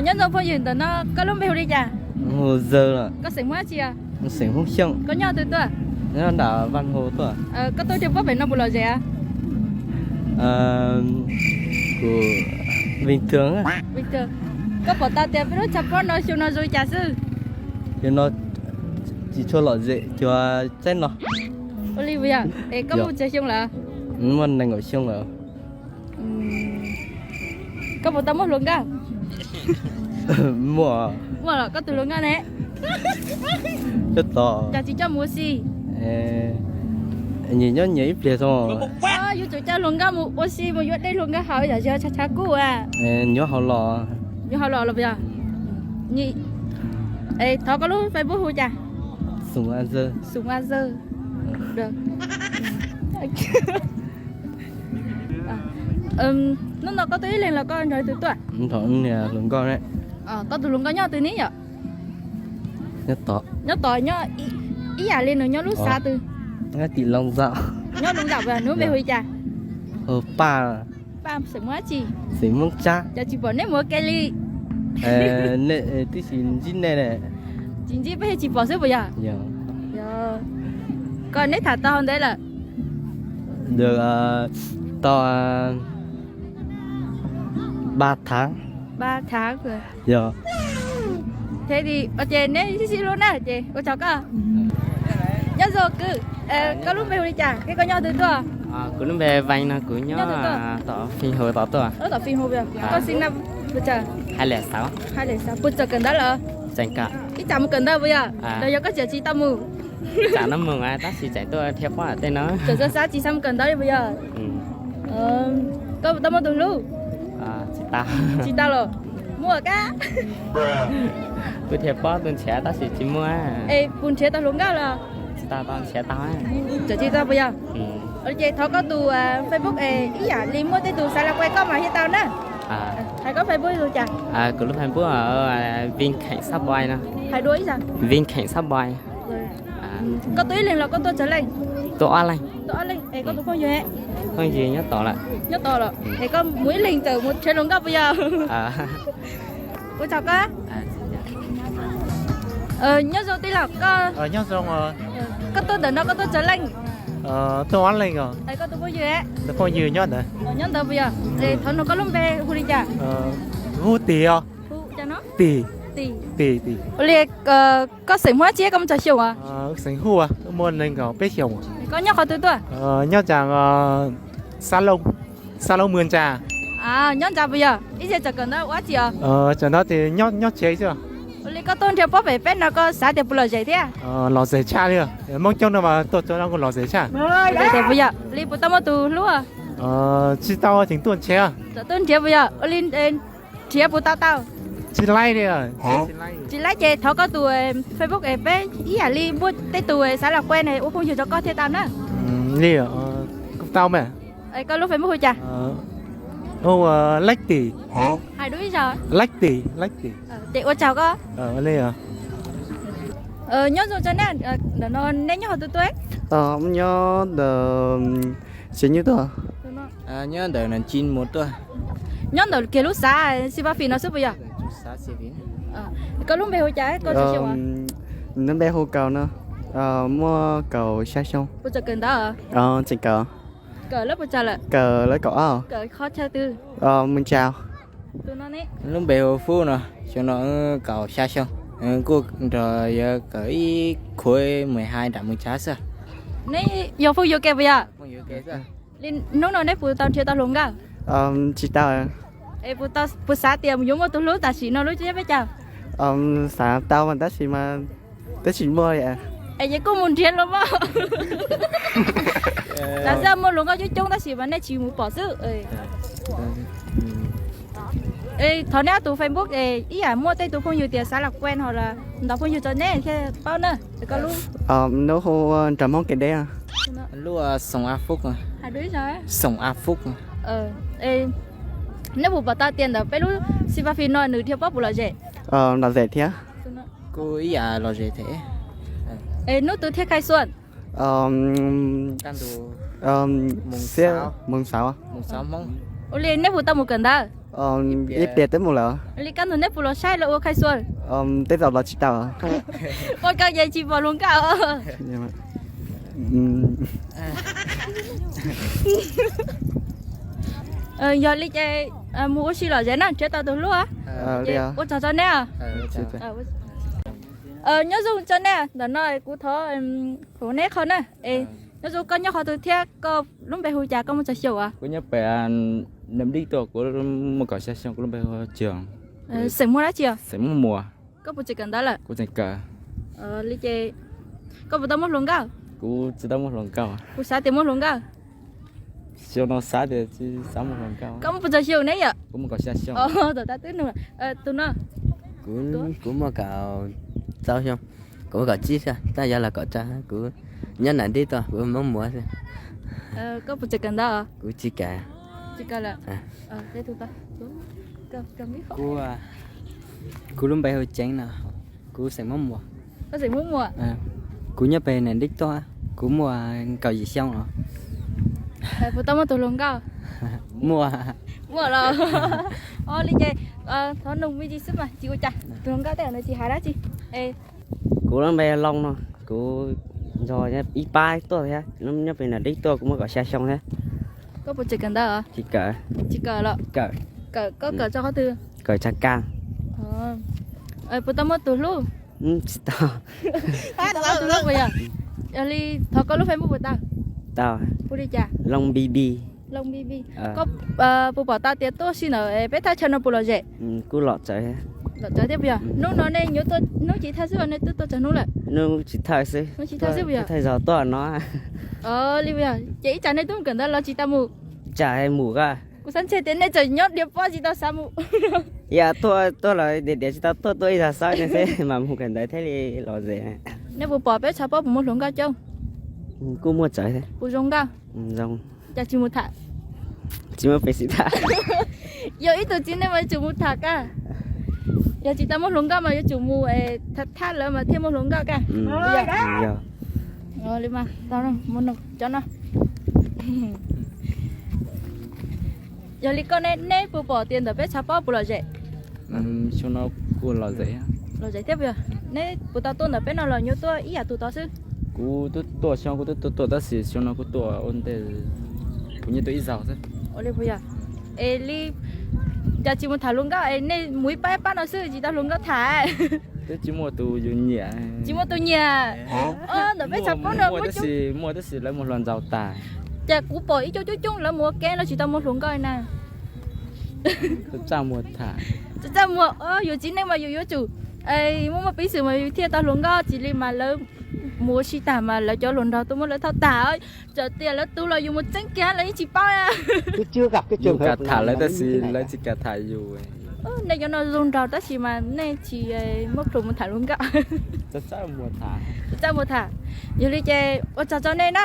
Nyob zoo phooj ywg, ntawm no koj lub npe hu li cas? Hu Zawg. Koj xeem Hmoob tsi? Xeem Hmoob Xyooj. Koj nyob twg tuaj? Nyob nram Vaj Hu tuaj. Koj tuaj nrhiav pob pem no puas lom zem? Kuv bình thường. Koj pom tau tias peb lub tshav pob no xyoo no zoo li cas xwb? Xyoo no tsis tshua lom zem cuag tsaib no. Ua li puas yog? Es koj muaj tsawg xyoo lawm? Muaj nees nkaum xyoo lawm. Koj puas tau muaj hluas nkauj? Muaj. Muaj los koj tus hluas nkauj ne? Coj tsis coj mus ua si? Nyias nyob nyias ib pliag xwb. Yuav tsum coj hluas nkauj mus ua si, mus yuav dej hluas nkauj haus yom, tshav tshav kub. Nyob hauv los. Nyob hauv los los puas yog? Thov koj lub Facebook hu cas? Xoom A Zawg. Xoom A Zawg. Hnub no koj tuaj ib leeg los koj nrog leej twg tuaj? Nrog niag hluas nkauj ne. Koj tus hluas nkauj nyob twg ne yom? Nyob tod. Nyob tod, nyob ib yam li nws nyob lub xav twg? Nyob tim Loos Zaum. Nyob Loos Zaum, nws lub npe hu li cas? Hu Paj. Paj xeem Hmoob dab tsi? Xeem Hmoob Tsab. Cas tsis pom neb mus ua ke li? Nej twb tsis ntsib nej ne. Tsis ntsib peb thiaj tsis pom xwb puas yog? Koj neb tham tau hau ntev lawm? Được tau ba tháng. Ba tháng. Yog. Thế thì ok, neb sib sib hlub na ces ua tsaug koj. Nyob zoo kwv, koj lub npe hu li cas thiab koj nyob twg tuaj? Kuv lub npe Vees no, kuv nyob tom Fij Hu tod tuaj. Tom Fij Hu, koj sinh năm bao giờ? Hai lẻ sáu. Hai lẻ sáu, puas txawm kawm ntawv lawm? Tseem kawm. Ib tsam mus kawm ntawv puas yog? Los yog koj tseem tsis tau mus? Tsam no mus tab sis tseem tuaj nrhiav pob tej no. Tseem xav xav tsis xav mus kawm ntawv li puas yog? Koj puas tau muaj tus hlub? Tsis tau. Tsis tau los? Muaj kab. Kuv nrhiav pob tus nrhiav tab sis tsis muaj. Es puas nrhiav tau hluas nkauj los? Tsis tau, tau nrhiav tau. Tseem tsis tau puas yog? Ces thov koj tus Facebook es ib yam li muaj tej tus xav los kuaj koj mas thiaj tau na. Hais koj Facebook hu cas? Kuv lub Facebook Vinh Khánh Sắp Boy no. Hais dua ib zaug. Vinh Khánh Sắp Boy. Koj tuaj ib leeg los koj tuaj tsawg leej? Tuaj ob leeg. Tuaj ob leeg. Es koj tus phooj ywg? Phooj ywg nyob tod lawm. Nyob tod los? Es koj mus ib leeg txawm mus nrhiav hluas nkauj puas yog? Ua tsaug koj. Nyob zoo tij laug, koj, koj tuaj ntawm no koj tuaj tsawg leej? Tuaj ob leeg os. Es koj tus phooj ywg? Tus phooj ywg nyob ntawd. Nyob ntawd puas yog? Es thov nug koj lub npe hu li cas? Hu Tim os. Tim. Tim, Tim. Ua li, koj xeem Hmoob dab tsi, koj muaj tsawg xyoo os? Xeem Hu, muaj nees nkaum peb xyoos. Koj nyob qhov twg tuaj? Nyob Xab Looj, Xab Looj Mws Ntsa. Nyob Ntsa puas yog? Ib txhia tseem kawm ntawv ua dab tsi os? Tseem ntawd ces nyob tsev xwb. Ua li koj tuaj nrhiav pob pem peb no koj xav tias puas lom zem thiab? Lom zem tshaj li, Hmoob coob no mas tuaj txog no kuj lom zem tshaj. Puas yog li puas tau muaj tus hlub? Tsis tau, tseem tuaj nrhiav. Tseem tuaj nrhiav puas yog? Ua li nrhiav puas tau tau? Tsis laib li. Tsis laib ces thov koj tus Facebook es peb ib yam li muaj tej tus xav los kuaj ne ua phooj ywg rau koj thiaj tau na. Li, kuj tau mas. Koj lub Facebook hu cas? Hu Lab Tim. Hais dua ib zaug. Lab Tim, Lab Tim. Ces ua tsaug koj. Nyob zoo tso na, ntawm no neb nyob qhov twg tuaj? Nyob ntawm Tsev Nyuj tuaj. Nyob ntawm Nam Chin mus tuaj. Nyob ntawm kiag lub xav Xi Pas Fis no xwb puas yog? Koj lub npe hu cas? Koj lub npe hu Kaus no. Muaj kaum xya xyoo. Puas tseem kawm ntawv? Tseem kawm. Kawm lab puas tsav lawm? Kawm lab kaum ob. Kawm qhov chaw twg? Mus tsav. Lub npe hu Fub no, xyoo no kaum xya xyoo, kuj nrog yawg kawm ib khuv mus hais nram Mus Tsav xwb. Neb yog phooj ywg ke puas yog? Li hnub no neb puas tau nrhiav tau hluas nkauj? Tsis tau. Es puas xav tias yuav muaj tus hlub tam sim no lub caij peb caug? Xav tau mas tab sis mas twb tsis muaj li. Es yeej kuj mus nrhiav los mas. Tam sim muaj hluas nkauj coob coob tab sis mas nej tsis mus pom xwb. Thov neb ob tus Facebook es ib yam muaj tej tus phooj ywg tias xav los kuaj no los ntaus phooj ywg rau neb thiaj paub na. Koj lub? Lub hu Nram Hmoob Kev Deb. Lub Xoom A Fub. Xoom A Fub. Neb puas pom tau tias ntawm peb lub Xi Pas Fis no nws dhia pob puas lom zem? Lom zem thiab. Kuj ib yam lom zem thiab. Es hnub twg thiaj khai xuaj? Moos xauv. Ua li neb puas tau mus kawm ntawv? Ib pliag twb mus lawm. Li koj nug nej puas los saib los ua khai xuas? Tej zaum los tsis tau. Ua koj ces tsis pom hluas nkauj. Yog li ces mus ua si lom zem na, nrhiav tau tus hlub. Ua tsaug tso neb. Nyob zoo tso neb, ntawm no kuv thov hauv neb qhov na. Nyob zoo, koj nyob qhov twg thiab koj lub npe hu cas, koj muaj tsawg xyoo? Kuv nyob pem Nam Dib tuaj, kuv muaj kaum xya xyoo, kuv lub npe hu Tsioog. Xeem muaj dab tsi? Xeem muaj muas. Koj puas tseem kawm ntawv lawm? Kuv tseem kawm. Li ces koj puas tau muaj hluas nkauj? Kuv tsis tau muaj hluas nkauj. Kuv xav tias muaj hluas nkauj. Xyoo no xav tias tsis xav muaj hluas nkauj. Koj muaj puas tsawg xyoo ne yom? Kuv muaj kaum xya xyoo. Tom tab twb nug tus no. Kuv muaj kaum rau xyoo. Kuv muaj kaum tsib xyoo, tab yog los kaum rau, kuv nyob Nam Dib tuaj, kuv Hmoob Muas xwb. Koj puas tseem kawm ntawv? Kuv tsis kawm. Tsis kawm lawm. Kuv lub npe hu Ceev no, kuv xeem Hmoob Muas. Koj xeem Hmoob Muas? Kuv nyob pem Nam Dib tuaj, kuv muaj kaum yim xyoo os. Puas tau muaj tus hluas nkauj? Muaj. Muaj los. Li ces thov nug me ntsis xwb mas tsis ua cas, tus hluas nkauj tej zaum nws tsis hais dab tsi. Kuv lub npe Loo no, kuv nrog ib pab tuaj thiab, nyob pem Nam Dib tuaj, kuv muaj kaum xya xyoo thiab. Koj puas tseem kawm ntawv? Tsis kawm. Tsis kawm los? Kawm. Kawm, koj kawm txog qhov twg? Kawm tsav kas. Puas tau muaj tus hlub? Tsis tau. Tsis tau tus hlub puas yog? Yog li thov koj lub Facebook puas tau? Tau. Hu li cas? Loo B B. Loo B B. Koj puas pom tau tias tuaj si ntawm peb thaj chaw no puas lom zem? Kuj lom tsawv. Lom tsawv thiab puas yog? Hnub no nej nyuam tuaj hnub tsis thawj xwb los nej twb tuaj txog hnub lawm? Hnub tsis thawj xwb. Hnub tsis thawj xwb puas yog? Thawj zaug tuaj no. Li puas yog? Ces ib tsam nej twb mus kawm ntawv los tsis tau mus? Tsam mus koj. Kuv xav ntshe tias nej tseem nyob diav pob tsis tau xav mus. Yog tuaj, tuaj los diav diav tsis tau tuaj, tuaj ib zaug xwb ne xwb mas mus kawm ntawv thiaj li lom zem. Nej puas pom peb tshav pob puas muaj hluas nkauj coob? Kuj muaj tsawv thiab. Puas zoo nkauj? Zoo. Cas tsis mus tham? Tsis muaj peev xwm tham. Yog ib tug txiv neej mas yuav tsum mus tham koj. Yog tsis tau muaj hluas nkauj mas yuav tsum mus tham tham lawv mas thiaj muaj hluas nkauj koj. Yog. Li mas tau, cov no. Yog li koj ne, neb puas pom tias ntawm peb tshav pob puas lom zem? Xyoo no kuj lom zem. Lom zem thiab puas yog? Neb puas tau tuaj ntawm peb no los nyuam tuaj ib yam tus tod xwb? Kuv twb tuaj, xyoo kuv twb tuaj tuaj tab sis xyoo no kuv tuaj ua ntej, kuv nyuam tuaj ib zaug xwb. Ua li puas yog? Es li cas tsis mus tham hluas nkauj es nej mus ib pab ib pab no xwb tsis tau hluas nkauj tham? Twb tsis muaj tus yus nyiam. Tsis muaj tus nyiam. Ntawm peb tshav pob no muaj tab sis lawv mus hluas nraug tag. Cas kuv pom ib co coob coob lawv mus ua ke los tsis tau muaj hluas nkauj na. Txaj muag tham. Txaj muag, yus txiv neej mas yus yuav tsum muaj muaj peev xwm mas yus thiaj tau hluas nkauj, tsis li mas lawv mus ua si tag mas lawv cov hluas nraug tuaj muab lawv thauj tag. Txawm tias lawv tu los yus mus txeeb kiag lawv yeej tsis paub na. Yus kam tham lawv tab sis lawv tsis kam tham yus. Nej cov no zoo nraug tab sis mas nej tsis muaj plhus mus tham hluas nkauj. Txaj muag tham. Yog li ces ua tsaug rau nej na.